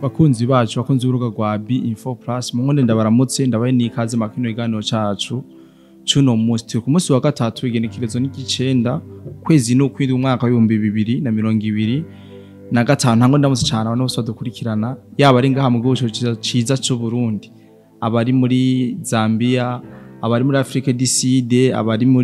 Bakunzi bacu, bakunzi b'urubuga rwa B Info Plus, mu ndabaramutse, ndabaye n'ikaze makino iganiro cacu cuno munsi. Turi ku munsi wa gatatu, igenekerezo n'igicenda, kwezi n'ukwindi, umwaka w'2025. Ntango ndamutse cyane abantu bose badukurikirana, yaba ari ngaha mu gihugu ciza c'u Burundi, abari muri Zambia, abari muri Afrique du Sud, abari mu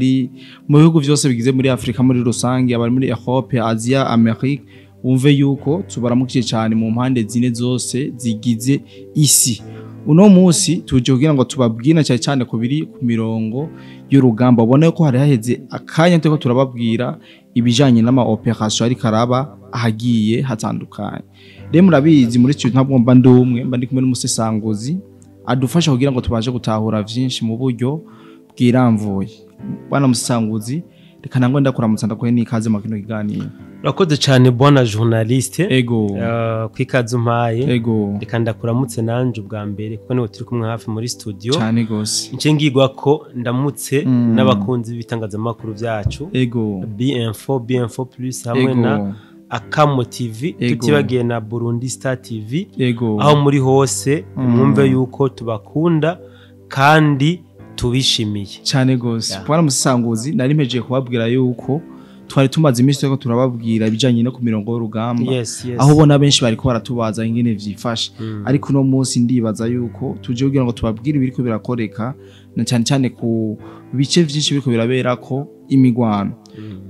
bihugu vyose bigize muri Afrika muri rusange, abari muri Europe, Asia, Amerique, wumve yuko tubaramukije cyane mu mpande zine zose zigize isi. Uno munsi tuje kugira ngo tubabwire cyane cyane ku biri ku mirongo y'urugamba. Ubona ko hari haheze akanya turiko turababwira ibijanye n'ama opération ariko araba ahagiye hatandukanye. Rero murabizi, muri studio ntabwo mba ndi umwe, mba ndi kumwe n'umusesanguzi adufasha kugira ngo tubashe gutahura vyinshi mu buryo bwiramvuye. Bwana musesanguzi, reka nangwe ndakuramutsa, ndakuhe n'ikaze mu kino kiganiro. Urakoze cyane, bwana journaliste. Ego. Kwikaze umpaye. Ego. Reka ndakuramutse nanje ubwa mbere, kuko niwe turi kumwe hafi muri studio. Cyane gose. Nce ngigwa ko ndamutse n'abakunzi b'ibitangazamakuru byacu, B-Info, B-Info Plus hamwe na Akamo TV, tutibagiye na Burundi Star TV. Aho muri hose, mwumve yuko tubakunda kandi tubishimiye. Cyane gose. Bwana musesanguzi, nari mpejeje kubabwira yuko twari tumaze iminsi turiko turababwira ibijanye no ku mirongo y'urugamba, aho ubona benshi bariko baratubaza ingene vyifashe. Ariko uno munsi ndibaza yuko tuje kugira ngo tubabwire ibiriko birakoreka, na cyane cyane ku bice vyinshi biriko biraberako imigwano.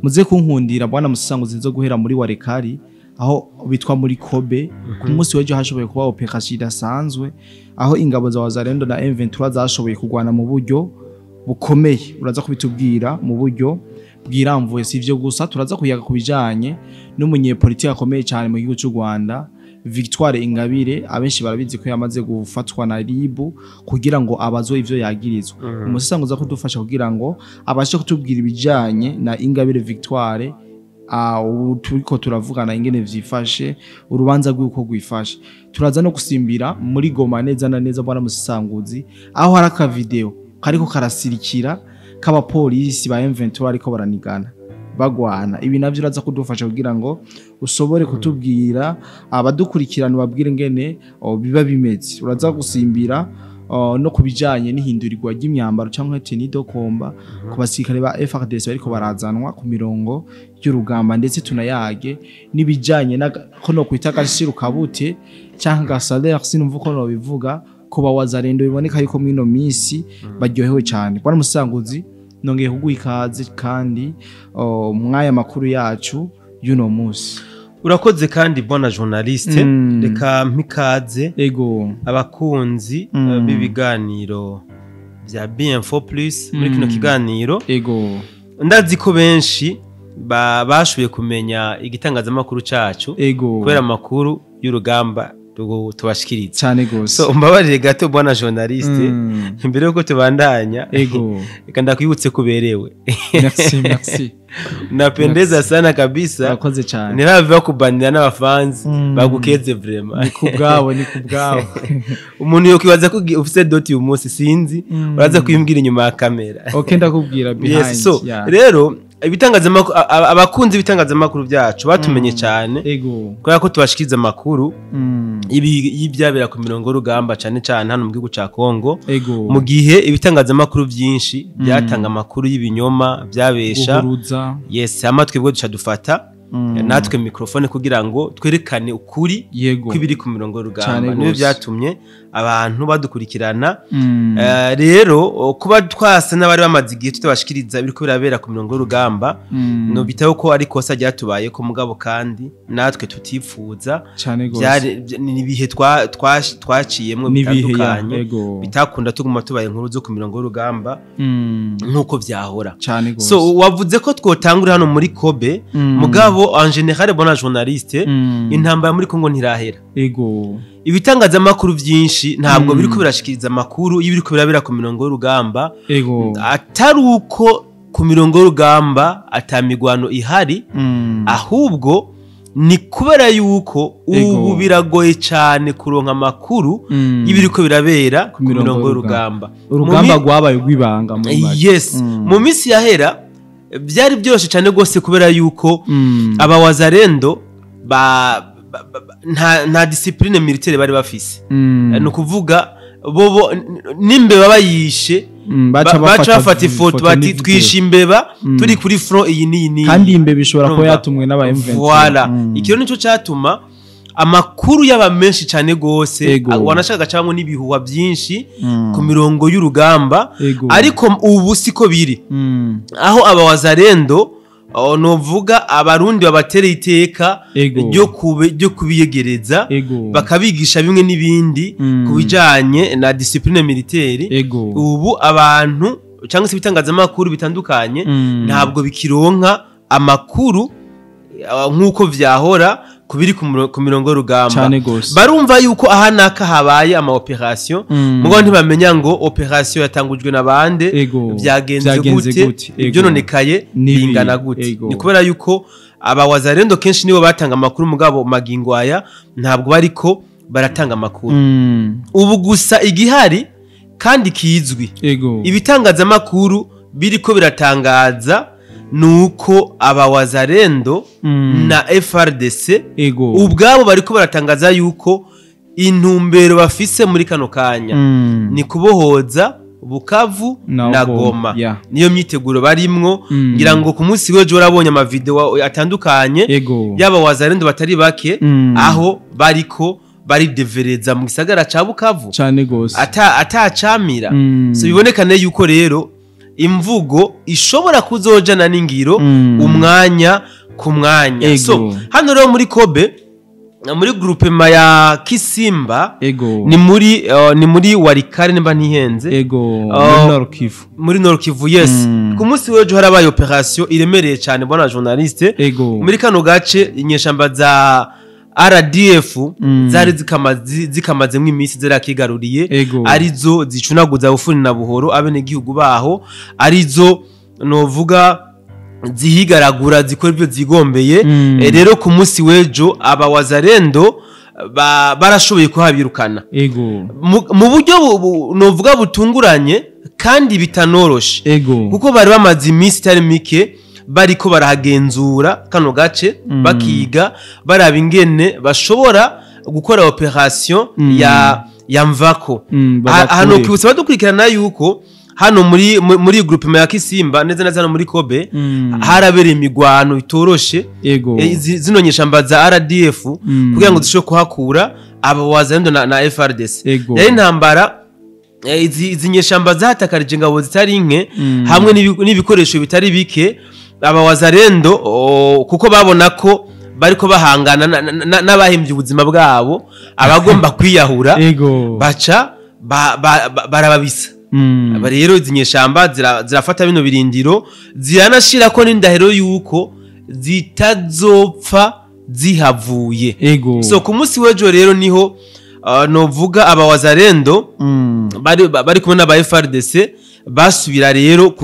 Muze kunkundira, bwana musesanguzi, zo guhera muri Walikale, aho bitwa muri Kobe. Ku munsi w'ejo hashoboye kuba opération idasanzwe, aho ingabo za Wazalendo na M23 zashoboye kurwana mu buryo bukomeye. Uraza kubitubwira mu buryo bwiramvuye. Si ivyo gusa, turaza kuyaga ku bijanye n'umunyepolitiki akomeye cyane mu gihugu cy'u Rwanda, Victoire Ingabire. Abenshi barabizi ko yamaze gufatwa na RIB kugira ngo abazwe ivyo yagirizwa. Umusesanguzi kudufasha kugira ngo abashe kutubwira ibijanye na Ingabire Victoire, ubu turiko turavugana, ingene vyifashe, urubanza rw'uko rwifashe. Turaza no gusimbira muri Goma neza na neza, bwana musesanguzi, aho hari aka video kariko karasirikira k'abapolisi ba M23 ariko baranigana, bagwana. Ibi navyo uraza kudufasha kugira ngo ushobore kutubwira, abadukurikirana babwire ingene biba bimeze. Uraza gusimbira no kubijanye n'ihindurirwa ry'imyambaro cyangwa tenue de combat ku basirikare ba FARDC bariko barazanwa ku mirongo y'urugamba, ndetse tunayage n'ibijanye na ko no kwita agashiro kabute cyangwa gasalaire, sinumva uko no bivuga, ko ba Wazalendo biboneka yuko mwino minsi baryohewe cyane. Bwana musanguzi, nongeye kuguha ikaze kandi mwaya makuru yacu y'uno munsi. Urakoze kandi, bwana journaliste. Reka mpikaze abakunzi b'ibiganiro bya B-Info Plus muri kino kiganiro. Ndazi ko benshi bashoboye kumenya igitangazamakuru cacu kubera amakuru y'urugamba tubashikiriza. Cyane gose. So umbabarire gato, bwana journaliste, imbere yuko tubandanya, reka ndakwibutse kuberewe. Merci, merci. Unapendeza sana kabisa. Urakoze cyane. Ntirave bakubanira n'abafanzi bagukeze vraiment. Ni kubwawe, ni kubwawe. Umuntu yokwibaza ko ufise dot uyu munsi, sinzi, uraza kuyimbwira inyuma ya kamera. Okay, ndakubwira behind. Yes, so rero ibitangazamakuru, abakunzi b'ibitangazamakuru byacu batumenye cyane kubera ko tubashikiriza amakuru y'ibyabera ku mirongo y'urugamba, cyane cyane hano mu gihugu ca Kongo, mu gihe ibitangazamakuru byinshi byatanga amakuru y'ibinyoma, byabesha. Guhuruza. Yes, hama twebwe duca dufata natwe microphone kugira ngo twerekane ukuri kw'ibiri ku mirongo y'urugamba. Cane Niyo gose. byatumye abantu badukurikirana. Rero kuba twasa n'abari bamaze igihe tutabashikiriza ibiriko birabera ku mirongo y'urugamba, no bitaho ko ari kosa ryatubaye ko, mugabo kandi natwe tutipfuza. Cane gose. Ni ibihe twaciyemwo N'ibihe ya bitandukanye, bitakunda tuguma tubaye inkuru zo ku mirongo y'urugamba nk'uko vyahora. Cane gose. So wavuze ko twotangura hano muri Kobe, mugabo en général, bwana journaliste, intambara muri Kongo ntirahera. Ibitangazamakuru vyinshi ntabwo biriko birashikiriza amakuru y'ibiriko birabera ku mirongo y'urugamba, atari uko ku mirongo y'urugamba ata migwano ihari, ahubwo ni kubera yuko ubu biragoye cyane kuronka amakuru y'ibiriko birabera ku mirongo mirongo y'urugamba. Urugamba rwabaye rw'ibanga muri make. Yes, mu minsi yahera byari byoroshye cyane rwose kubera yuko abawazarendo ba nta discipline militaire bari bafise. Ni ukuvuga bobo n'imbeba bayishe baca bafata ifoto bati twishe imbeba turi kuri front iyi n'iyi n'iyi, kandi imbeba ishobora kuba yatumwe n'aba M23. Voilà, ikiro nico catuma amakuru yaba menshi cyane gose, wanashaka cyangwa n'ibihuha byinshi ku mirongo y'urugamba. Ariko ubu siko biri, aho aba wazarendo novuga abarundi babatereye iteka ryo kubiyegereza bakabigisha bimwe n'ibindi kubijanye na discipline militaire. Ubu abantu cyangwa se ibitangazamakuru bitandukanye ntabwo bikironka amakuru nkuko vyahora kubiri ku mirongo y'urugamba. Barumva yuko aha naka habaye ama operation, mugo ntibamenya ngo operation yatangujwe nabande, byagenze gute, ibyononekaye bingana gute. Ni kubera yuko aba wazarendo kenshi nibo batanga amakuru, mugabo magingo aya ntabwo bariko baratanga amakuru. Ubu gusa igihari kandi kizwi, ibitangazamakuru biriko biratangaza nuko aba wazarendo na FRDC ubwabo bariko baratangaza yuko intumbero bafise muri kano kanya ni kubohoza Bukavu na Goma. Niyo myiteguro barimwo. Ngira ngo ku munsi w'ejo warabonye ama video atandukanye yaba wazarendo batari bake aho bariko bari devereza mu gisagara ca Bukavu cyane gose atacamira. So bibonekane yuko rero imvugo ishobora kuzojana n'ingiro umwanya ku mwanya. So hano rero muri Kobe, muri groupement ya Kisimba, ni muri Walikare nimba ntihenze, muri Nord Kivu, muri Nord Kivu, yes. Ku munsi w'ejo harabaye operation iremereye cyane bwana journaliste. Muri kano gace inyeshamba za RDF zari zikamazemwe iminsi zirakigaruriye, arizo zicunaguza bufuni na buhoro abenegihugu baho, arizo novuga zihigaragura zikora ibyo zigombeye. Rero ku munsi w'ejo aba wazarendo barashoboye kuhabirukana mu buryo novuga butunguranye kandi bitanoroshe, kuko bari bamaze iminsi itari mike bariko barahagenzura kano gace, bakiga baraba ingene bashobora gukora operation ya mvako. Hano kwibutsa badukurikirana yuko hano muri groupement ya Kisimba neza neza hano muri Kobe harabereye imigwano itoroshe. Zino nyeshamba za RDF kugira ngo zishobore kuhakura aba wazarendo na FRDC. Yari intambara, izi nyeshamba zahatakarije ingabo zitari nke hamwe n'ibikoresho bitari bike. Aba wazarendo kuko babona ko bariko bahangana n'abahimvye ubuzima bwabo, abagomba kwiyahura baca barababisa. Aba rero izi nyeshamba zirafata bino birindiro, ziranashira ko n'indahero yuko zitazopfa zihavuye. So ku munsi w'ejo rero niho novuga aba wazarendo bari kumwe n'aba FRDC basubira rero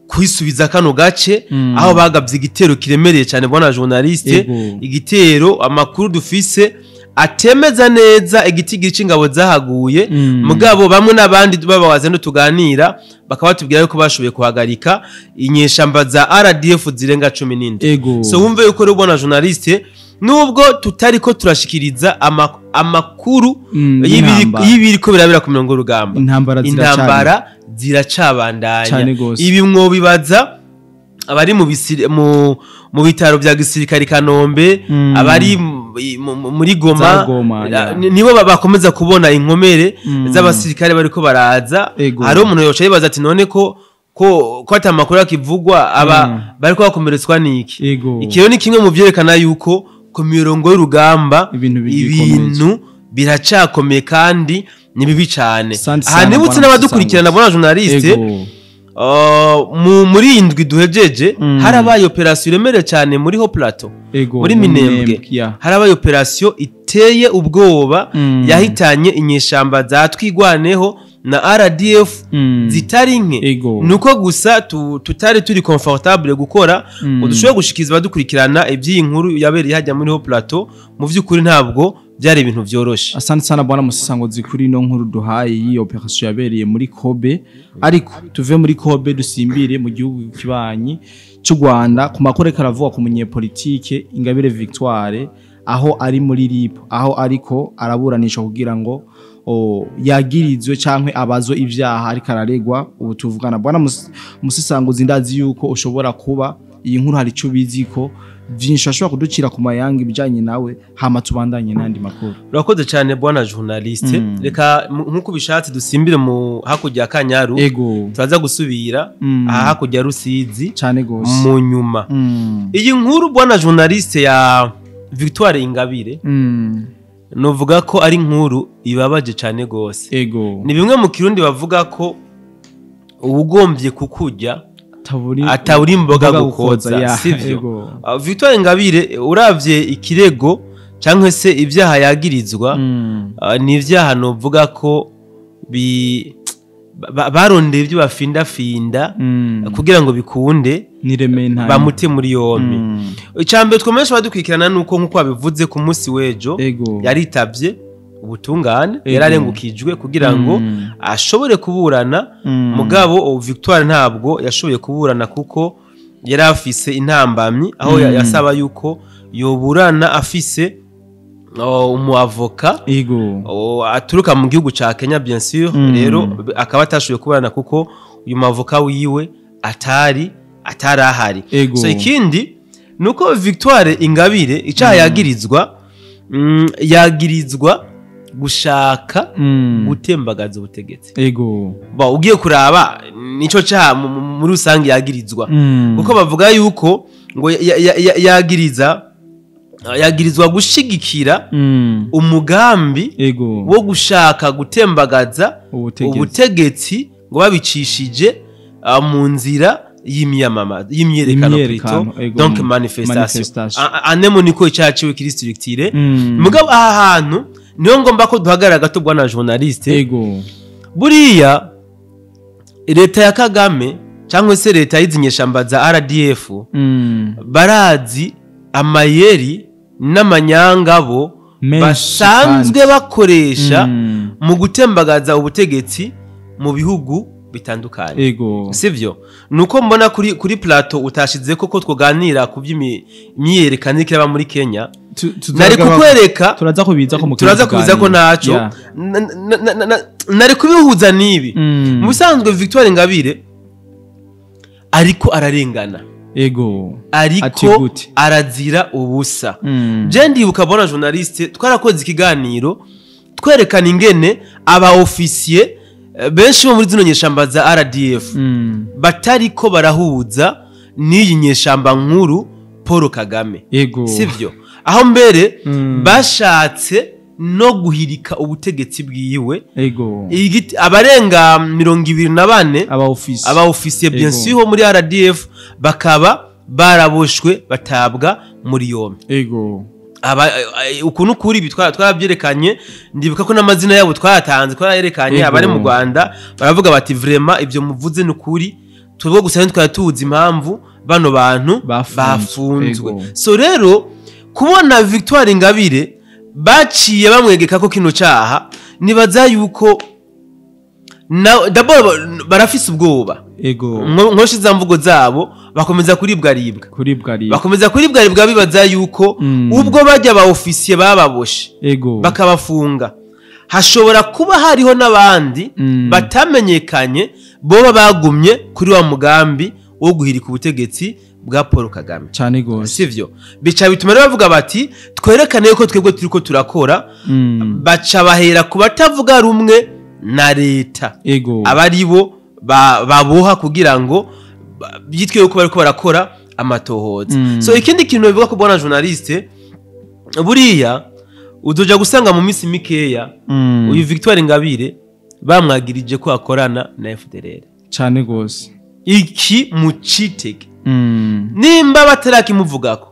kwisubiza kano gace, aho bagabye igitero kiremereye cyane bwana journaliste. Igitero amakuru dufise atemeza neza igitigiri c'ingabo zahaguye, mugabo bamwe n'abandi baba wazendo tuganira bakaba batubwira yuko bashoboye kuhagarika inyeshamba za RDF zirenga 17. So wumve yuko rero bwana journaliste, nubwo tutariko turashikiriza amakuru y'ibiriko birabera ku mirongo y'urugamba, intambara ziracabandanya. Ibi mwobibaza abari mu bitaro bya gisirikare Kanombe, abari muri Goma, nibo bakomeza kubona inkomere z'abasirikare bariko baraza. Hari umuntu yoca yibaza ati none ko atamakuru akivugwa aba bariko bakomeretswa niki? Ikiyo ni kimwe mu vyerekana yuko ku mirongo y'urugamba ibintu biracakomeye kandi ni bibi cyane. Aha nibutse n'abadukurikirana bona journaliste, muri indwi duhejeje harabaye operation iremereye cyane muri Haut Plateau, muri Minembwe. Harabaye operation iteye ubwoba yahitanye inyeshamba za Twigwaneho na RDF zitari nke. Nuko gusa tutari turi comfortable gukora ngo dushobore gushikiza badukurikirana iby'iyi nkuru yabereye hajya muri Haut Plateau. Mu by'ukuri ntabwo byari ibintu vyoroshe. Asante sana bwana Musisangozi kuri no nkuru duhaye iyi operation yabereye muri Kobe. Ariko tuve muri Kobe dusimbire mu gihugu kibanyi cy'u Rwanda ku makore karavuga ku munyepolitike Ingabire Victoire aho ari muri RIB, aho ariko araburanishwa kugira ngo yagirizwe canke abazwe ivyaha ariko araregwa. Ubu tuvugana bwana Musisanguzi, ndazi yuko ushobora kuba iyi nkuru hari ico bizi ko vyinshi, ashobora kuducira ku mayanga ibijanye nawe, hama tubandanye n'andi makuru. Urakoze cyane bwana journaliste. Reka nkuko bishatse dusimbire mu hakurya ya Kanyaru, turaza gusubira aha hakurya Rusizi cyane gose mu nyuma. Iyi nkuru bwana journaliste ya Victoire Ingabire, novuga ko ari inkuru ibabaje cyane gose. Ni bimwe mu Kirundi bavuga ko uwugombye kukurya atabura imboga gukoza, sivyo? Victoire Ingabire uravye ikirego cyangwa se ibyaha yagirizwa, ni ibyaha novuga ko barondeye ibyo bafindafinda kugira ngo bikunde bamute muri yombi. Icambere twamenyesha badukurikirana nuko nkuko babivuze ku munsi w'ejo yaritavye ubutungane, yararengukijwe kugira ngo ashobore kuburana. Mugabo Victoire ntabwo yashoboye kuburana kuko yari afise intambamyi, aho yasaba yuko yoburana afise umuavoka aturuka mu gihugu ca Kenya, bien sûr. Rero akaba atashoboye kuburana kuko uyu mavoka wiwe atari ahari. So ikindi nuko Victoire Ingabire icaha yagirizwa, yagirizwa gushaka gutembagaza ubutegetsi. Ba ugiye kuraba nico caha muri rusange yagirizwa, kuko bavuga yuko ngo yagirizwa gushigikira umugambi wo gushaka gutembagaza ubutegetsi ngo babicishije mu nzira y'imyerekano plutôt, donc manifestation. Anemo niko icaciwe kiri structure. Mugabo aha hantu niyo ngomba ko duhagarara gato bwana journaliste. Buriya leta ya Kagame cyangwa se leta y'izinyeshamba za RDF barazi amayeri n'amanyangabo basanzwe bakoresha mu gutembagaza ubutegetsi mu bihugu bitandukanye. Sivyo? Nuko mbona kuri plateau utashize koko twoganira ku by'imyiyerekano ikiraba muri Kenya. Nari kukwereka turaza kubiza ko turaza kubiza ko naco nari kubihuza nibi. Mu bisanzwe Victoire Ingabire ariko ararengana. Ariko arazira ubusa. Je ndibuka bona journaliste twarakoze ikiganiro twerekana ingene aba officier benshi bo muri zino nyeshamba za RDF batariko barahuza n'iyi nyeshamba nkuru Paul Kagame. Sivyo? Aho mbere bashatse no guhirika ubutegetsi bwiwe. Abarenga 24 aba officier bien sûr muri RDF bakaba baraboshwe batabwa muri yombi. Ukuntu kuri ibi twarabyerekanye, ndibuka ko n'amazina yabo twayatanze, twarayerekanye abari mu Rwanda baravuga bati vraiment ibyo muvuze n'ukuri, twebwe gusa ntitwari tuzi impamvu bano bantu bafunzwe. So rero kubona Victoire Ingabire baciye bamwegeka ko kino caha, nibaza yuko d'abord barafise ubwoba. Nkoshiza mvugo zabo bakomeza kuribwa ribwa. Bakomeza kuribwa ribwa bibaza yuko ubwo bajya ba officier bababoshe bakabafunga, hashobora kuba hariho n'abandi batamenyekanye boba bagumye kuri wa mugambi wo guhirika ubutegetsi bwa Paul Kagame. Cyane gose. Sivyo? Bica bituma rero bavuga bati twerekane yuko twebwe turiko turakora. Baca bahera ku batavuga rumwe na leta, abaribo baboha kugira ngo byitwe yuko bariko barakora amatohoza. So ikindi kintu bivuga ko bwana journaliste, buriya uzoja gusanga mu minsi mikeya uyu Victoire Ingabire bamwagirije ko akorana na FDLR. Cyane gose. Iki mucitege. Nimba batarakimuvugako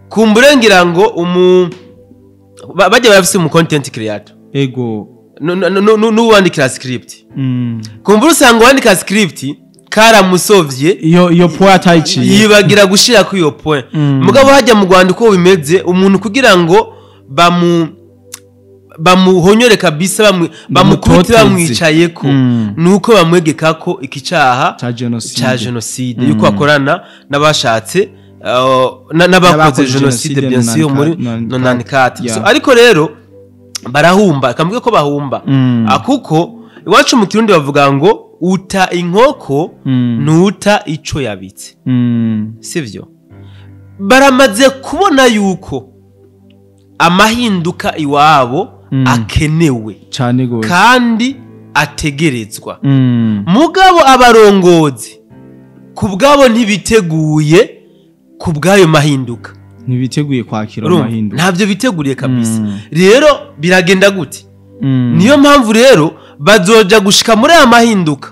kumburengira ngo bajya barafise mu content creator. N'uwandikira script. Kumbura usanga wandika script karamusovye iyo point atayici yibagira gushira ku iyo point. Mugabo hajya mu Rwanda uko bimeze, umuntu kugira ngo bamuhonyore kabisa, bamukubite bamwicayeko, nuko bamwegeka ko iki caha ca genocide yuko akorana n'abashatse n'abakoze genocide bien sûr muri 94. So, ariko rero barahumba, kamvuge ko bahumba kuko iwacu mu Kirundi bavuga ngo uta inkoko nuta ico yabitse. Sivyo? Baramaze kubona yuko amahinduka iwabo akenewe cyane gose kandi ategerezwa. Mugabo abarongozi kubgabo ntibiteguye kubgayo mahinduka, ntibiteguye kwakira amahinduka, ntabyo biteguriye kabisa. Rero biragenda gute? Niyo mpamvu rero bazoja gushika muri aya mahinduka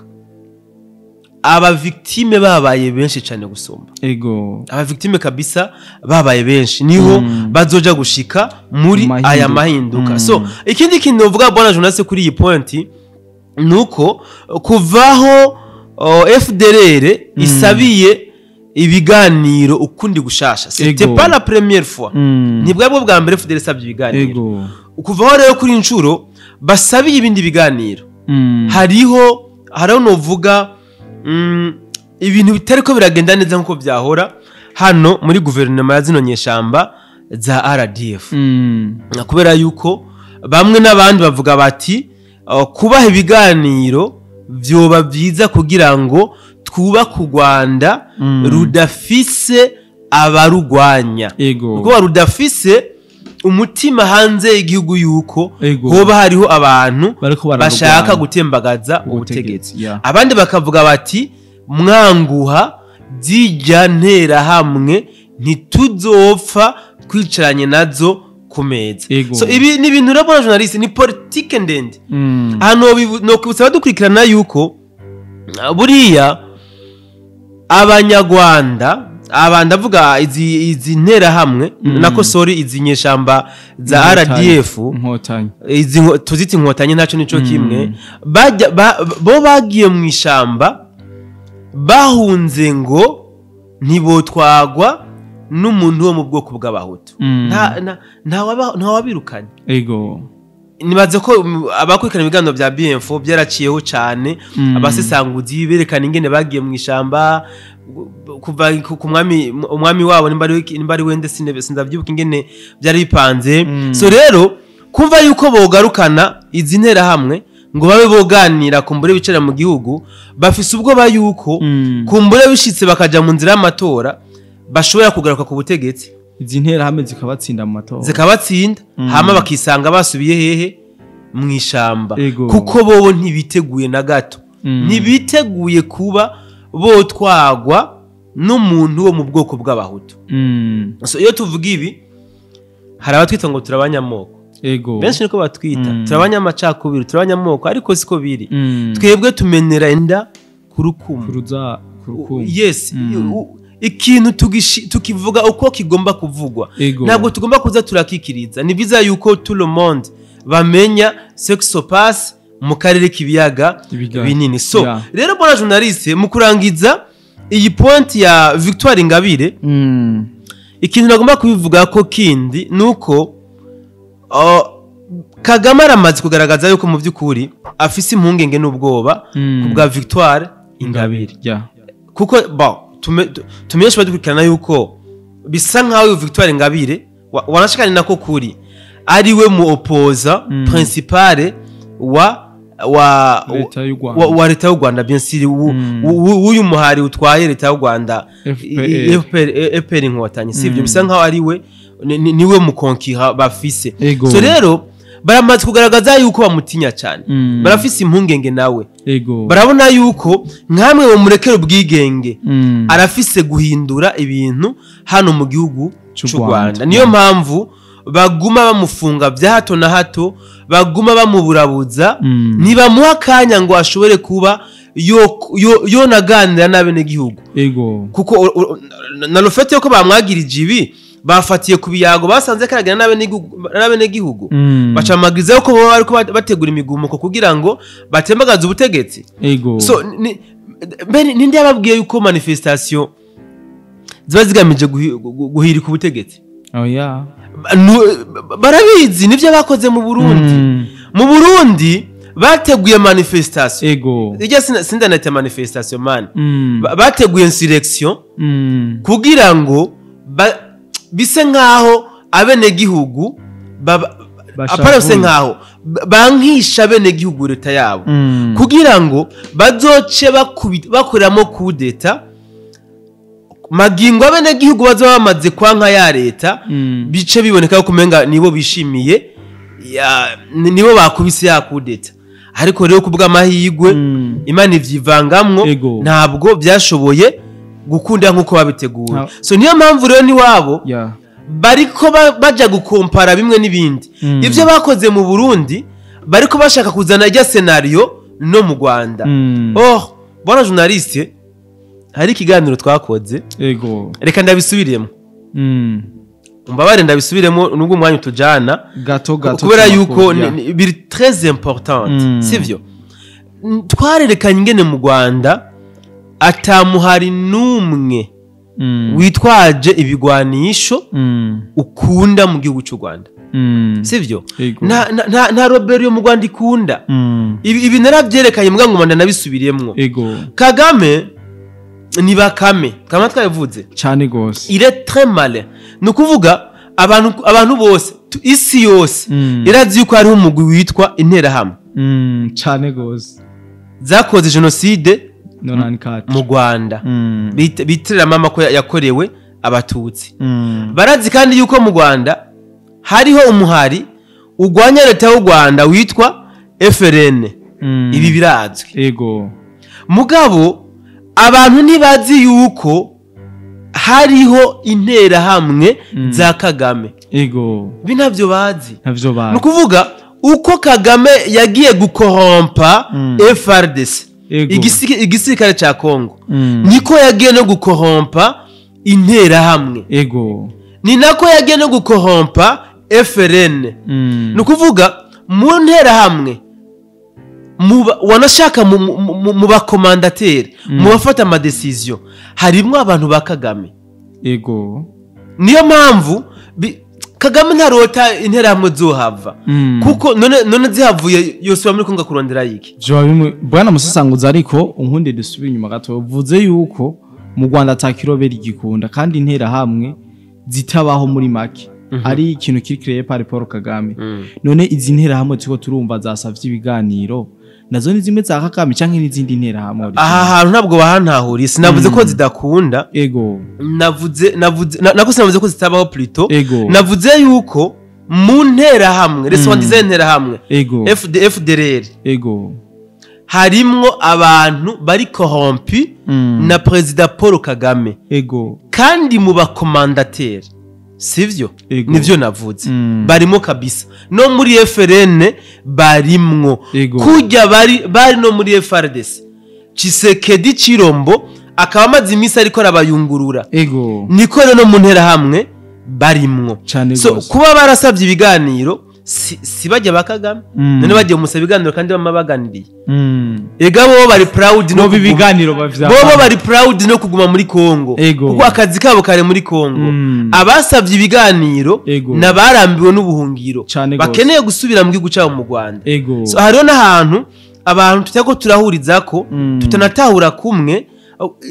aba victime babaye benshi cyane gusumba. Ego, aba victime kabisa babaye benshi, niho bazoja gushika muri aya mahinduka. So ikindi kintu uvuga bwana journaliste kuri iyi point nuko kuvaho FDLR isabiye ibiganiro ukundi gushasha, c'était pas la première fois, nibwo bwa mbere FDLR isabye ibiganiro. Ego, kuvaho rero kuri inshuro basabiye ibindi biganiro, hariho novuga ibintu bitariko biragenda neza nkuko byahora hano muri guverinoma ya zino nyeshamba za RDF. Kubera yuko bamwe n'abandi bavuga bati kubaha ibiganiro vyoba byiza kugira ngo twubake u Rwanda rudafise abarugwanya, kuko rudafise umutima hanze y'igihugu yuko hoba hariho abantu bashaka gutembagaza ubutegetsi. Abandi bakavuga bati mwanguha zijya ntera hamwe ntituzopfa twicaranye nazo ku meza. So ibi ni ibintu rero journaliste, ni politique ndende. Hano no kubusaba dukurikirana yuko buriya abanyarwanda abanda vuga izi ntera hamwe nako sorry izi nyeshamba za RDF inkotanyi, izi tuziti inkotanyi ntaco nico kimwe, bo bagiye mu ishamba bahunze ngo ntibotwagwa n'umuntu wo mu bwoko bw'abahutu. Nta wabirukanye. Ego, nibaze ko abakurikirana ibiganiro bya BM4 byaraciyeho cyane, abasesanguzi berekana ingene bagiye mu ishamba kuva ku mwami wabo nimba ari wende sindavyibuka ingene byari bipanze. So rero kumva yuko bogarukana izi ntera hamwe ngo babe boganira kumbure bicara mu gihugu, bafise ubwoba yuko kumbure bishitse bakaja mu nzira y'amatora bashobora kugaruka ku butegetsi, izi ntera hamwe zikabatsinda mu matora, zikabatsinda hama bakisanga basubiye hehe mu ishamba, kuko bobo ntibiteguye na gato, ntibiteguye kuba botwagwa n'umuntu wo mu bwoko bw'abahutu. So iyo tuvuga ibi hari abatwita ngo turabanyamoko. Ego, benshi niko batwita turabanyamacakubiri, turabanyamoko, ariko siko biri. Twebwe tumenera inda kurukumu, kuruza kurukumu. Yes, ikintu tukivuga uko kigomba kuvugwa, ntabwo tugomba kuza turakikiriza. Ni byiza yuko tout le monde bamenya ce qui se passe mu karere k'ibiyaga binini. So rero bona journaliste mu kurangiza iyi point ya Victoire Ingabire, ikintu nagomba kubivuga ko kindi nuko Kagame aramaze kugaragaza yuko mu by'ukuri afise impungenge n'ubwoba kubwa Victoire Ingabire. Kuko bon tumenyesha badukurikirana yuko bisa nkaho Victoire Ingabire wanashikanye nako kuri ari we mu opposa principale wa leta y'u Rwanda, bien sûr uyu muhari utwaye leta y'u Rwanda FPR inkotanyi, sivyo? Bisa nkaho ari we niwe mukonkira bafise. So rero baramaze kugaragaza yuko bamutinya cyane, barafise impungenge nawe. Barabona yuko nkamwe bamurekera ubwigenge, arafise guhindura ibintu hano mu gihugu cy'u Rwanda. Niyo mpamvu baguma bamufunga bya hato na hato, baguma bamuburabuza, ntibamuha akanya ngo ashobore kuba yonaganira n'abenegihugu. Kuko na rufete yuko bamwagirije ibi, bafatiye ku biyago basanze karagana n'abenegihugu, bacamagiriza yuko bo bariko bategura imigumuko kugira ngo batembagaze ubutegetsi. So ninde yababwiye yuko manifestation ziba zigamije guhirika ubutegetsi? Barabizi nivyo bakoze mu Burundi. Mu Burundi bateguye manifestation. Ego, ijya sindanete manifestation man, bateguye insurrection kugira ngo Bise nkaho abenegihugu apara bise nkaho bankisha abenegihugu leta yabo kugira ngo bazoce bakoreramo kudeta magingo abenegihugu bazoba bamaze kwanka ya leta bice biboneka ko kumenga nibo bishimiye nibo bakubise ya kudeta. Ariko rero kubwa amahirwe Imana ivyivangamwo ntabwo byashoboye gukunda nkuko babiteguye. So niyo mpamvu rero ni wabo bariko baja gukompara bimwe n'ibindi. Ivyo bakoze mu Burundi bariko bashaka kuzana rya scenario no mu Rwanda. Oh, bwana journaliste, hari ikiganiro twakoze. Ego. Reka ndabisubiremo. Umbabare ndabisubiremo nubwo umwanya tujana gato gato kubera yuko biri très important, sivyo? Twarerekanye ingene mu Rwanda atamuhari numwe witwaje ibigwanisho ukunda mu gihugu cy'u Rwanda. Sivyo? Nta Robert yo mu Rwanda ikunda. Ibi naravyerekanye mbwa ngo manda nabisubiriyemwo. Kagame ni bakame kama twavuze cyane gose, il est très malin. Nukuvuga abantu bose isi yose irazi yuko ari umugwi witwa Interahamwe cyane gose zakoze genocide 94 mu Rwanda, bitirira mama ko yakorewe abatutsi. Barazi kandi yuko mu Rwanda hariho umuhari ugwanya leta y'u Rwanda witwa FRN. Ibi birazwi. Ego. Mugabo abantu ntibazi yuko hariho Interahamwe za Kagame. Ego. Ibi ntavyo bazi. Ntavyo bazi. Nukuvuga uko Kagame yagiye gukorompa FARDC, igisirikare ca Kongo, niko yagiye no gukorompa Interahamwe. Ego. Ni nako yagiye no gukorompa FRN. Nukuvuga mu Nterahamwe wanashaka mu bakomandateri, mu bafata ama decision, harimwo abantu ba Kagame. Ego. Niyo mpamvu Kagame ntarota Interahamwe zohava. Kuko none zihavuye yose muri Kongo kurondera yiki. Bwana Musasanguza, ariko unkunde dusubire inyuma gato, uvuze yuko mu Rwanda atakirobera igikunda kandi Interahamwe zitabaho muri make. Ari ikintu kiri créé par Paul Kagame. None izi Interahamwe tuko turumva zasavye ibiganiro nazo ni zimwe za Kagame canke n'izindi Interahamwe? Aha hantu ntabwo bahantahuriye, sinavuze ko zidakunda. Ego. Navuze nako sinavuze ko zitabaho plutôt. Navuze yuko mu Nterahamwe, les soi-disant Interahamwe, Ego. FDLR. Ego. Harimwo abantu bari corrompu na President Paul Kagame. Ego. Kandi mu bakomandateri, sivyo? Nivyo navuze. Barimo kabisa. No muri FRN barimwo. Kujya bari no muri FARDC. Tshisekedi Chirombo akaba amaze iminsi ariko arabayungurura. Ego. Niko rero no mu Nterahamwe barimwo. So kuba barasavye ibiganiro si bajya ba Kagame. None bagiye musaba ibiganiro kandi bamabaganiriye. Ega bo bari proud no biganiro bavya. Bo bari proud no kuguma muri Kongo. Kuko akazi kabo kare muri Kongo. Abasavye ibiganiro nabarambiwe n'ubuhungiro. Bakeneye gusubira mu gihugu cyabo mu Rwanda. So hariho n'ahantu abantu tutako turahurizako tutanatahura kumwe.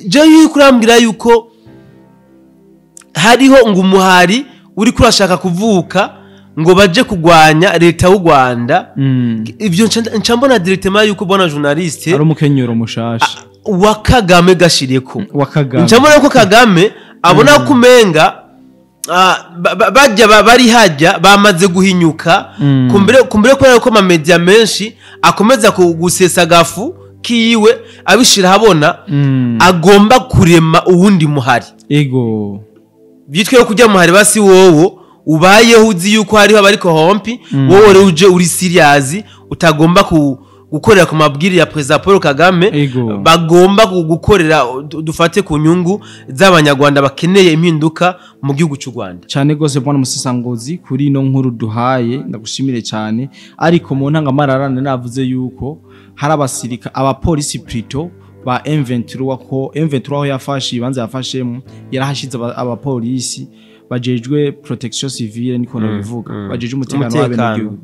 Je yuko urambwira yuko hariho ngo umuhari uri kurashaka kuvuka ngo baje kugwanya leta y'u Rwanda. Ibyo nca mbona directement yuko bona journaliste ari umukenyero mushasha wa Kagame gashireko. Wa Kagame. Nca mbona ko Kagame abona kumenga bajya bari hajya bamaze guhinyuka kumbere kubera ko ama media menshi akomeza kugusesa gafu kiwe abishira habona, agomba kurema uwundi muhari. Ego. Byitwe kujya muhari basi wowo ubayeho uzi yuko hariho abariko hompi, wowe rero uje uri serious utagomba gukorera ku mabwiri ya President Paul Kagame. Bagomba gukorera dufate ku nyungu z'abanyarwanda bakeneye impinduka mu gihugu cy'u Rwanda. Cyane gose bwana Musasangozi kuri no nkuru duhaye ndagushimire cyane. Ariko mu ntangamararane navuze yuko hari abasirika abapolisi plutôt ba M23 ko M23 aho yafashe ibanza yafashemo yarahashize abapolisi bajejwe protection civile niko nabivuga, bajejwe umutekano w'abenegihugu.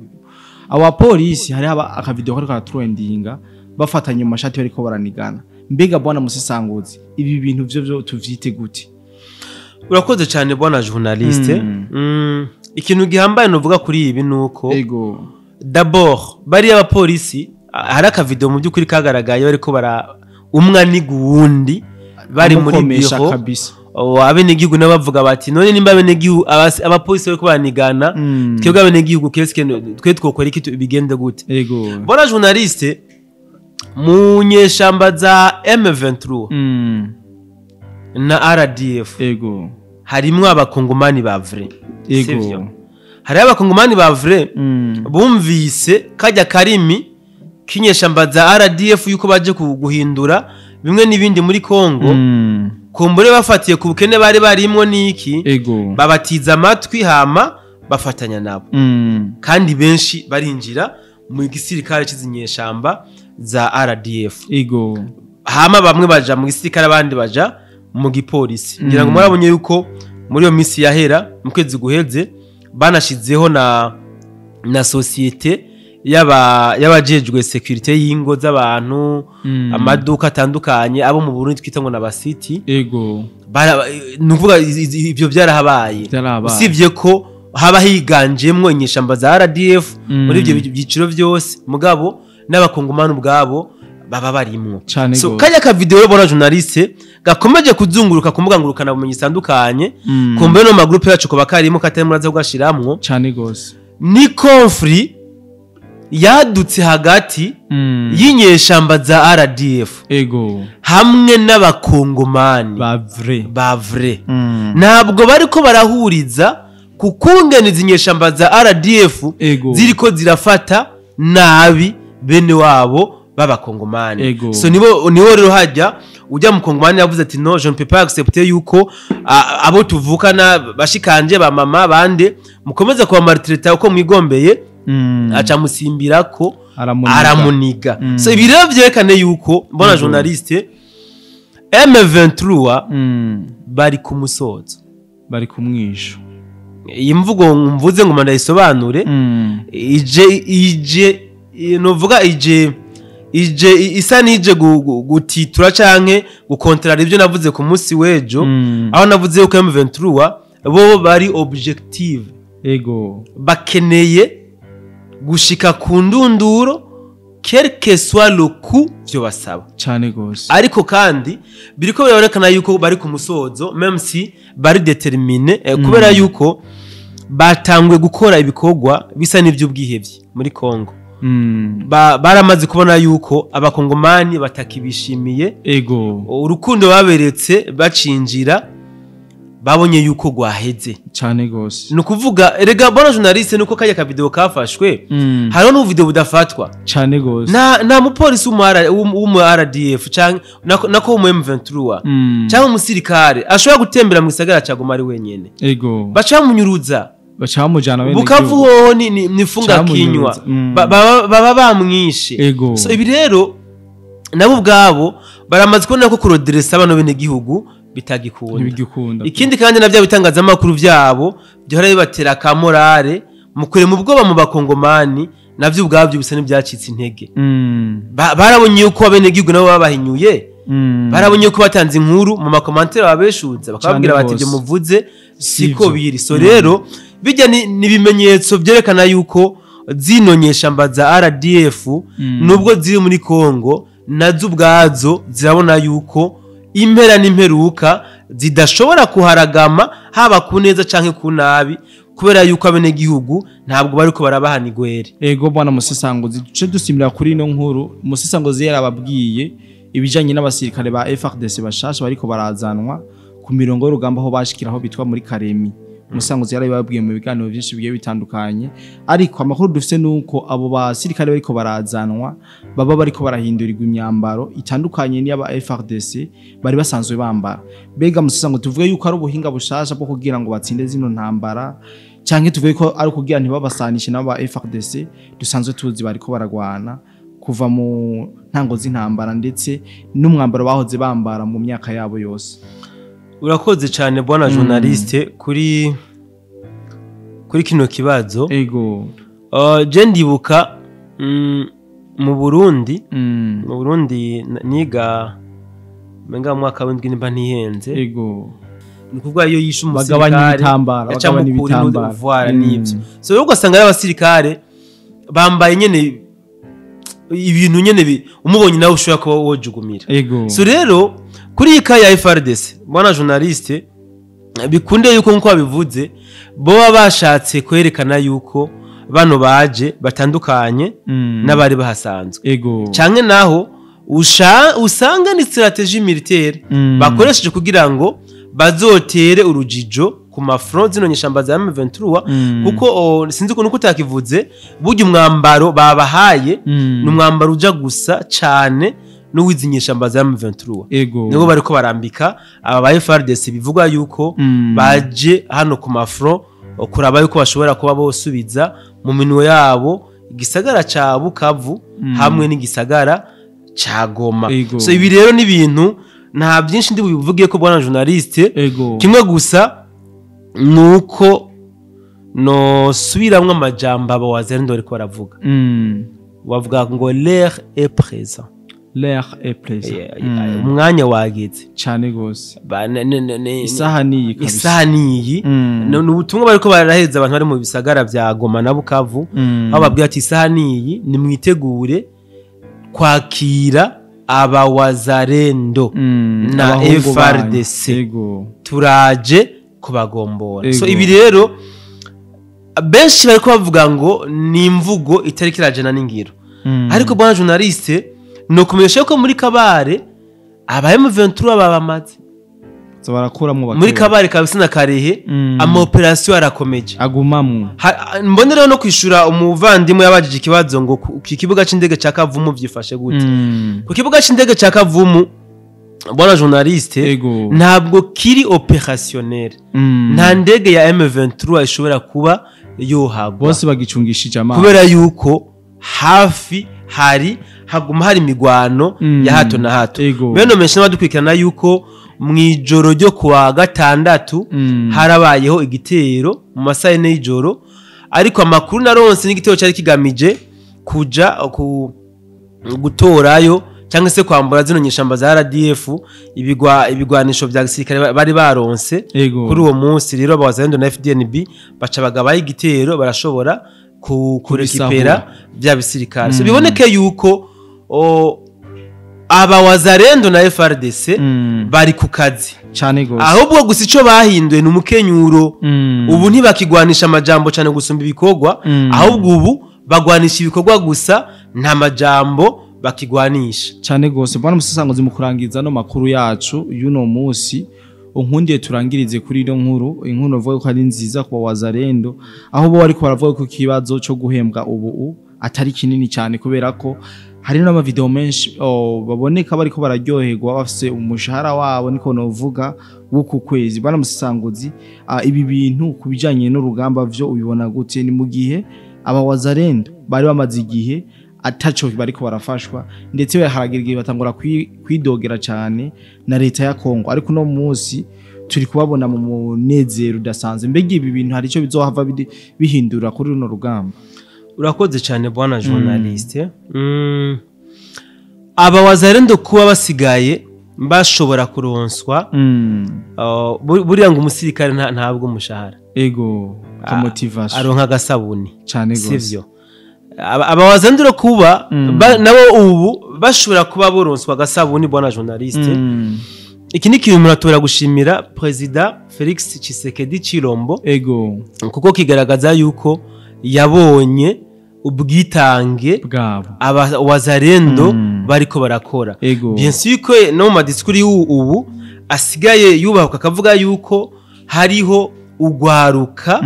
Abapolisi hari akavideo kariko karatrendinga bafatanye mu mashati bariko baranigana. Mbega bwana Musasanguzi, ibi bintu vyo tuvyite gute? Urakoze cyane bwana journaliste. Ikintu gihambaye novuga kuri ibi nuko ego d'abord bari abapolisi hari aka video mu byukuri kagaragaye bariko bara umwe aniga uwundi bari muri biro abenegihugu n'abavuga bati none nimba abenegihugu abapolisi bariko banigana twebwe abenegihugu keske twe twokora iki bigende gute. Ego bwana journaliste, mu nyeshamba za M23 na RDF ego harimwo abakongomani ba vrai. Ego hari abakongomani ba vrai bumvise kajya karimi kinyeshamba za RDF yuko baje guhindura bimwe n'ibindi muri Kongo, kumbure bafatiye ku bukene bari barimwo niki, babatiza amatwi hama bafatanya nabo, kandi benshi barinjira mu gisirikare cy'izinyeshamba za RDF. Ego hama bamwe baja mu gisirikare abandi baja mu gipolisi. Ngira ngo murabonye yuko muri iyo misi yahera mu kwezi guheze banashizeho na societe y'abajejwe security y'ingo z'abantu, amaduka atandukanye abo mu Burundi twita ngo nabasiti. Ego nuvuga ibyo byarahabaye, usibye ko haba higanjemwo inyeshamba za RDF muri ibyo byiciro byose, mugabo n'abakongomani ubwabo baba barimwo. So kanya ka video bona journaliste gakomeje kuzunguruka ku mbuga ngurukana bumenyi zitandukanye, kumbe no ma groupe yacu ko bakarimo katari muraza kugashiramwo cyane gose. Ni conflit yadutse hagati y'inyeshamba za RDF ego hamwe n'abakongomani ba vrai. Ntabwo bariko barahuriza kukungeniza inyeshamba za RDF ziriko zirafata nabi bene wabo b'abakongomani. So nibo rero hajya ujya mu Kongomani yavuze ati no, je ne peux pas accepter yuko abo tuvukana bashikanje ba mama bande mukomeza kuba maltraiter uko mwigombeye, aca musimbirako aramuniga. So ibi rero byerekane yuko mbona journaliste M23 bari ku musozo, bari ku mwisho. Iyi mvugo mvuze ngo ndayisobanure, ije novuga ije isa nije gutitura canke gukontrara ibyo navuze ku munsi wejo, aho navuze yuko M23 bo bari objective. Ego bakeneye gushika ku ndunduro quel que soit le coût byo basaba cyane gose. Ariko kandi biriko birerekana yuko bari ku musozo, même si bari déterminé, kubera yuko batangwe gukora ibikorwa bisa n'ivy'ubwihevye muri Kongo. Baramaze kubona yuko abakongomani batakibishimiye. Ego urukundo baberetse bacinjira babonye yuko gwaheze cyane gose. Nukuvuga erega bona journaliste nuko kajya ka video kafashwe, hariho n'u video budafatwa cyane gose. Na mupolisi w'umu RDF canke nako w'umu M23 cyangwa umusirikare ashobora gutembera mu gisagara ca Goma ari wenyene. Ego baca munyuruza, baca mujana bene Bukavu hoho ni funga kinywa, baba bamwishe. So ibi rero nabo ubwabo baramaze kubona ko kuroderesa abana bene gihugu bitagikunda. Ikindi kandi navyo bitangazamakuru byabo byahora bibatera ka morale mu kurema ubwoba mu bakongomani, navyo ubwabyo bisa n'ibyacitse intege. Barabonye yuko abene gihugu nabo babahinyuye, barabonye yuko batanze inkuru mu makomantere babeshuza bakababwira bati ibyo muvuze siko biri. So rero bijya ni ibimenyetso byerekana yuko zino nyeshamba za RDF nubwo ziri muri Kongo nazo ubwazo zirabona yuko impera n'imperuka zidashobora kuharagama haba ku neza canke ku nabi, kubera yuko abene gihugu ntabwo bariko barabahana igwere. Ego bwana Musesanguzi, duce dusimira kuri ino nkuru. Musesanguzi yarababwiye ibijanye n'abasirikare ba FARDC bashasha bariko barazanwa ku mirongo y'urugamba aho bashikiraho bitwa muri Karemi. Musanguzi yarabibabwiye mu biganiro byinshi bigiye bitandukanye, ariko amakuru dufite nuko abo basirikare bariko barazanwa baba bariko barahindurirwa imyambaro itandukanye n'iyaba FARDC bari basanzwe bambara. Bega Musanguzi, tuvuge yuko ari ubuhinga bushasha bwo kugira ngo batsinde zino ntambara, canke tuvuge ko ari kugira ntibabasanishe n'aba FARDC dusanzwe tuzi bariko baragwana kuva mu ntango z'intambara ndetse n'umwambaro bahoze bambara mu myaka yabo yose? Urakoze cyane bwana journaliste kuri kino kibazo. Ego je ndibuka mu Burundi, mu Burundi niga menga mu mwaka w'indwi nimba ntihenze. Ego Ni kuvuga iyo yishe umusirikare bagabanya ibitambara voilà, nivyo. So rero ugasanga ari abasirikare bambaye nyene ibintu nyene umubonye nawe ushobora kuba wojugumira. So rero kuri iyi ya FARDC, bwana journaliste, bikunde yuko nko babivuze boba bashatse kwerekana yuko bano baje batandukanye n'abari bahasanzwe. Canke naho usanga ni stratégie militaire bakoresheje kugira ngo bazotere urujijo ku mafront zino nyeshamba za M23, kuko sinzi ukuntu kutakivuze, burya umwambaro babahaye ni umwambaro uja gusa cane n'uwizi nyeshamba za M23. Nibo bariko barambika aba ba FARDC bivugwa yuko baje hano ku mafront kuraba yuko bashobora kuba bosubiza mu minwe yabo igisagara ca Bukavu hamwe n'igisagara ca Goma. So ibi rero ni ibintu nta byinshi ndi bubivugiye ko bwana journaliste, kimwe gusa nuko no subiramwe amajambo aba wazendo ariko baravuga. Bavuga ngo l'air est présent. L'air est présent. Umwanya wageze cyane gose. Isaha niyi kabisa. Isaha niyi. Ni ubutumwa bariko baraheza abantu bari mu bisagara vya Goma na Bukavu, aho babwira ati isaha niyi nimwitegure kwakira aba wazarendo na FARDC, turaje kubagombora. So ibi rero benshi bariko bavuga ngo ni imvugo itari kirajana n'ingiro. Ariko bwana journaliste, no kumenyesha ko muri Kabare aba M23 babamaze barakuramwo muri Kabare kabisa na Karehe, ama operation arakomeje agumamwo. Mboneraho no kwishura umuvandimwe yabajije ikibazo ngo ku kibuga c'indege ca Kavumu vyifashe gute. Ku kibuga c'indege ca Kavumu, bwana journaliste, ntabwo kiri opérationnel. Nta ndege ya M23 ishobora kuba yohagwa, bose bagicungishije amazi kubera yuko hafi hari haguma hari imigwano ya hato na hato. Beno menshi n'abadukurikirana yuko mwijoro ryo kuwa gatandatu harabayeho igitero mu masaha 4 y'ijoro, ariko amakuru naronse n'igitero cyari kigamije kuja gutorayo cyangwa se kwambura zino nyeshamba za RDF ibigwanisho vya gisirikare bari baronse kuri uwo munsi. Rero abazalendo na FDNB baca bagabaye igitero barashobora kurekipera bya bisirikare. So biboneke yuko aba wazarendo na FARDC bari ku kazi cyane gose, ahubwo gusa ico bahinduye ni umukenyuro. Ubu ntibakigwanisha amajambo cyane gusumba ibikorwa, ahubwo ubu bagwanisha ibikorwa gusa nta majambo bakigwanisha cyane gose. Bwana musasangozi, mu kurangiza no makuru yacu y'uno munsi, unkundiye turangirize kuri ino nkuru, inkuru bavuga ko ari nziza ku wazarendo, aho bo ariko baravuga ko kibazo cyo guhembwa ubu atari kinini cyane, kubera ko hari n'ama video menshi baboneka bariko bararyoherwa bafise umushahara wabo, niko novuga w'uku kwezi. Bwana musasangozi, ibi bintu kubijanye n'urugamba vyo ubibona gute? Ni mu gihe aba wazarendo bari bamaze igihe ataco bariko barafashwa, ndetse haragira igihe batangura kwidogera cyane na leta ya Kongo, ariko no munsi turi kubabona mu munezero udasanzwe. Mbega ibi bintu hari ico bizohava bihindura kuri runo rugamba? Urakoze cyane bwana journaliste. Aba wazarendo kuba basigaye bashobora kuronswa, buriya ngo umusirikare ntabwo umushahara, ego ka motivation aronka agasabuni cyane gose, sivyo? Aba wazarendo kuba nabo ubu bashobora kuba boronswa agasabuni, bwana journaliste. Iki ni kintu muratora gushimira President Felix Tshisekedi Chilombo, ego, kuko kigaragaza yuko yabonye ubwitange bwabo aba wazarendo bariko barakora. Bien sûr ko no mu discours ubu asigaye yubahwa akavuga yuko hariho ugwaruka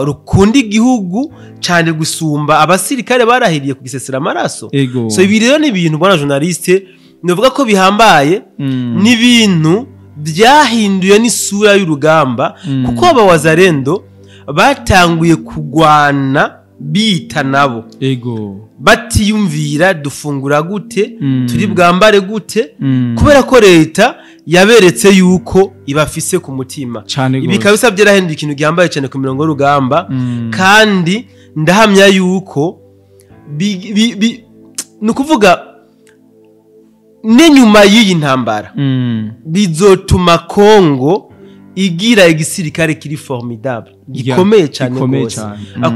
rukunda igihugu cyane gusumba abasirikare barahiriye kugisesera amaraso. So ibi rero ni ibintu bwana journaliste novuga ko bihambaye, n'ibintu byahinduye n'isura y'urugamba, kuko aba wazarendo batanguye kugwana bita nabo, ego, batiyumvira dufungura gute, turi bwambare gute, kubera ko leta yaberetse yuko ibafise ku mutima. Ibi kabisa byarahinduye ikintu gihambaye cyane ku mirongo y'urugamba, kandi ndahamya yuko nukuvuga n'inyuma y'iyi ntambara bizotuma Kongo igira igisirikare kiri formidable, gikomeye cyane gose.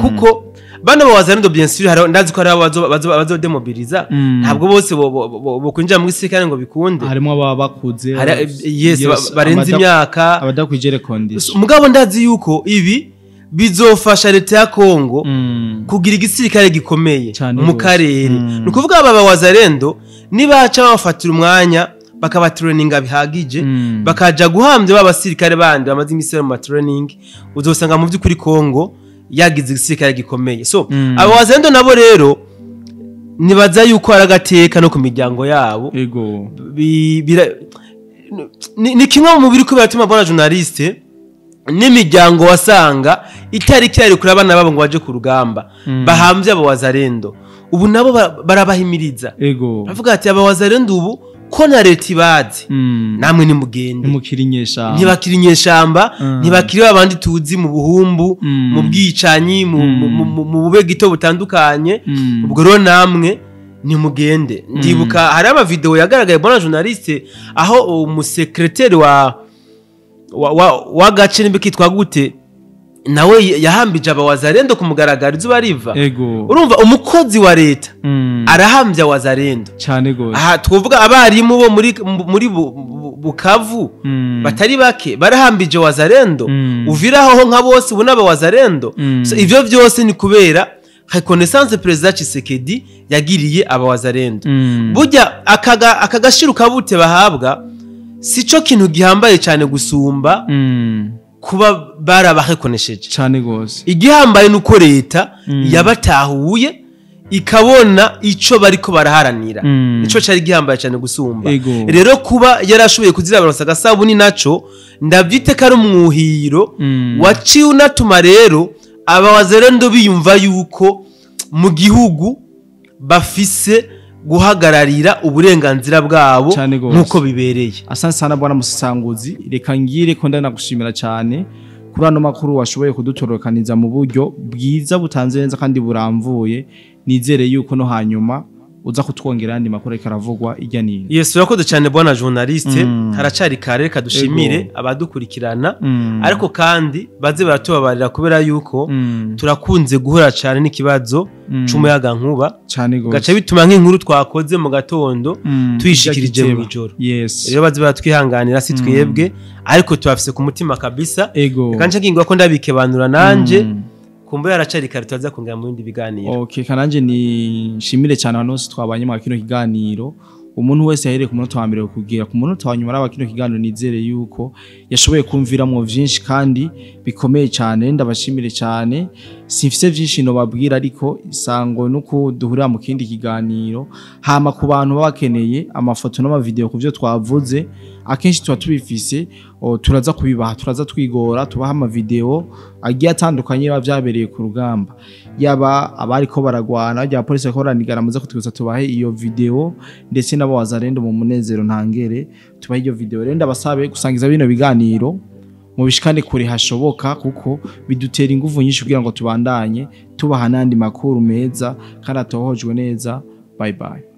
Kuko bano bawazalendo, bien sûr, ndazi ko hari abazo demobiliza, ntabwo bose bo kwinjira mu gisirikare ngo bikunde. Harimo ababa bakuze, yes, barenze imyaka, abadakwije condition. Mugabo ndazi yuko ibi bizofasha leta ya Kongo kugira igisirikare gikomeye mu karere. Ni kuvuga aba bawazalendo nibaca bafatira umwanya bakabatraininga bihagije, bakaja guhambya babasirikare bandi bamaze imisi mu training, uzosanga mu by'ukuri Kongo yagize igisirikare gikomeye. So aba wazalendo nabo rero nibaza yuko aragateka no ku miryango yabo. Ego. Ni kimwe mu mubiri ko biratuma bona journaliste n'imiryango wasanga itari cyari kuri abana babo ngo baje ku rugamba, bahambye abo wazalendo ubu nabo barabahimiriza. Ego. Bavuga ati aba wazalendo ubu ko na leta ibazi, namwe nimugende, nimukiri inyeshamba, ntibakiri inyeshamba, ntibakiri abandi tuzi mu buhumbu, mu bwicanyi, mu bube gito butandukanye. Ubwo rero namwe nimugende. Ndibuka hari ama video yagaragaye bona journaliste aho umusekreteri wa gace nimbe kitwa gute nawe yahambije abawazalendo kumugaragara izuba riva. Urumva umukozi wa leta arahambya wazalendo cyane gose. Aha twovuga abarimu bo muri Bukavu batari bake barahambije wazalendo, uviraho nka bose ubu naba wazalendo. So ivyo byose ni kubera reconnaissance president Tshisekedi yagiriye abawazalendo. Burya akagashiruka bute bahabwa sico kintu gihambaye cyane gusumba kuba barabarekonesheje cyane gose. Igihambaye nuko leta yabatahuye ikabona ico bariko baraharanira, nico cari gihambaye cyane gusumba. Rero kuba yarashoboye kuzirabaronsa gasabuni naco ndavyite kari umwuhiro waciye unatuma rero abawazalendo biyumva yuko mu gihugu bafise guhagararira uburenganzira bwabo nkuko bibereye. Asante sana bwana Musanguzi, reka ngire ko ndanagushimira cyane kuri ano makuru washoboye kudutorokaniza mu buryo bwiza butanze neza kandi buramvuye. Nizere yuko no hanyuma uza kutwongera andi makuru karavugwa ijya nino. Yes, urakoze cyane bwana journaliste. Haracari kare, reka dushimire abadukurikirana, ariko kandi baze baratubabarira kubera yuko turakunze guhura cyane n'ikibazo c'umuyaga nkuba cyane gose, gace bituma nk'inkuru twakoze mu gatondo tuyishikirije mu ijoro. Rero baze baratwihanganira, si twebwe ariko tubafise ku mutima kabisa. Kanje ngingwa ko ndabikebanura nanje kumbe yaracari kare, tuza kongera mu bindi biganiro. Okay, kananje ni nshimire cyane abantu bose twabanye mu kino kiganiro. Umuntu wese yahereye ku munota wa mbere kugira ku munota wa nyuma araba kino kiganiro, nizere yuko yashoboye kumviramwo vyinshi kandi bikomeye cyane. Ndabashimire cyane, simfise vyinshi no babwira, ariko isango nuko duhurira mu kindi kiganiro. Hama ku bantu babakeneye amafoto n'amavideo ku byo twavuze, akenshi tuba tubifise, turaza kubibaha, turaza twigora tubaha amavideo agiye atandukanye biba byabereye ku rugamba, yaba abariko baragwana rya polisi akoranigara muze kutwibutsa tubahe iyo video, ndetse nabo wazalendo mu munezero ntangere tubahe iyo video. Rero ndabasabe gusangiza bino biganiro mu bishikane kure hashoboka, kuko bidutera ingufu nyinshi kugira ngo tubandanye tubaha nandi makuru meza kandi atohojwe neza. Bye bye.